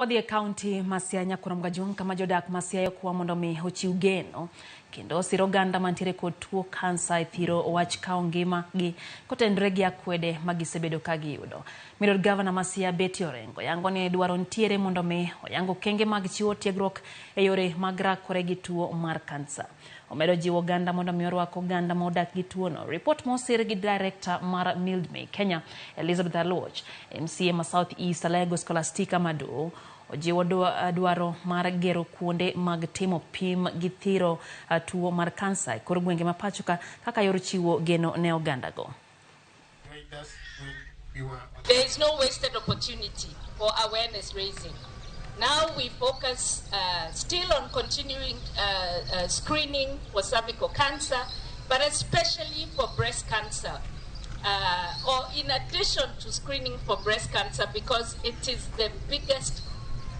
Wadhi e kaunti ma Siaya Nyakurom Gajwang' kama jodak ma Siaya okwa mondo mi ochiw geno kendo osir oganda mantiere kod tuo kansa e thiro wach kawo ngima gi kotenre gi akwede ma gisebedo ka giyudo. Miriod gavana ma Siaya Betty Orengo yango ni dwaro nitiere mondo mi oyang okenge mag chiwo tiegruok e yore mag rakore gi tuo mar kansa. Omedo jiwo oganda mondo mi orwak oganda ma odak gi tuono. Ripot mosir gi director mar Mildmay Kenya, Elizabeth Aluoch, MCA ma South East Alego Scholastica Madu ojiwo dwaro mar gero kuonde mag timo pim gi thiro tuo mar kansa e kor gwenge ma pacho ka kaka yor chiwo geno ne ogandago. There is no wasted opportunity for awareness raising. Now we focus still on continuing screening for cervical cancer, but especially for breast cancer. Or in addition to screening for breast cancer, because it is the biggest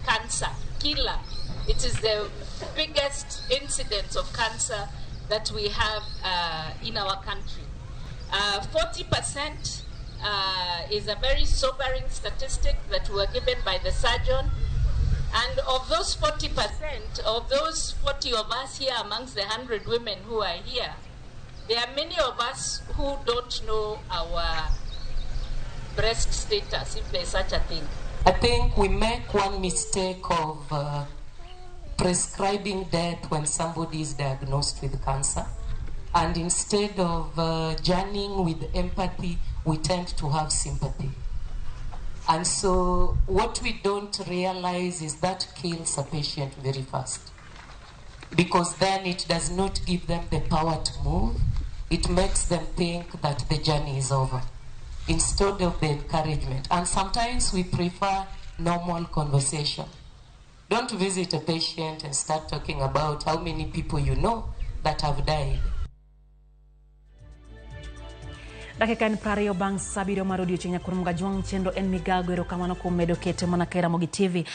cancer killer. It is the biggest incidence of cancer that we have in our country. 40% is a very sobering statistic that we were given by the surgeon. And of those 40%, of those 40 of us here amongst the 100 women who are here, there are many of us who don't know our breast status, if there's such a thing. I think we make one mistake of prescribing death when somebody is diagnosed with cancer. And instead of journeying with empathy, we tend to have sympathy. And so what we don't realize is that kills a patient very fast. Because then it does not give them the power to move. It makes them think that the journey is over, instead of the encouragement. And sometimes we prefer normal conversation. Don't visit a patient and start talking about how many people you know that have died. Dakika en 20 bang' sa 7 mar odiochieng' Nyakurom Gajwang' chenro en migago. Erokamano kuom medo kete mana ka Ramogi TV.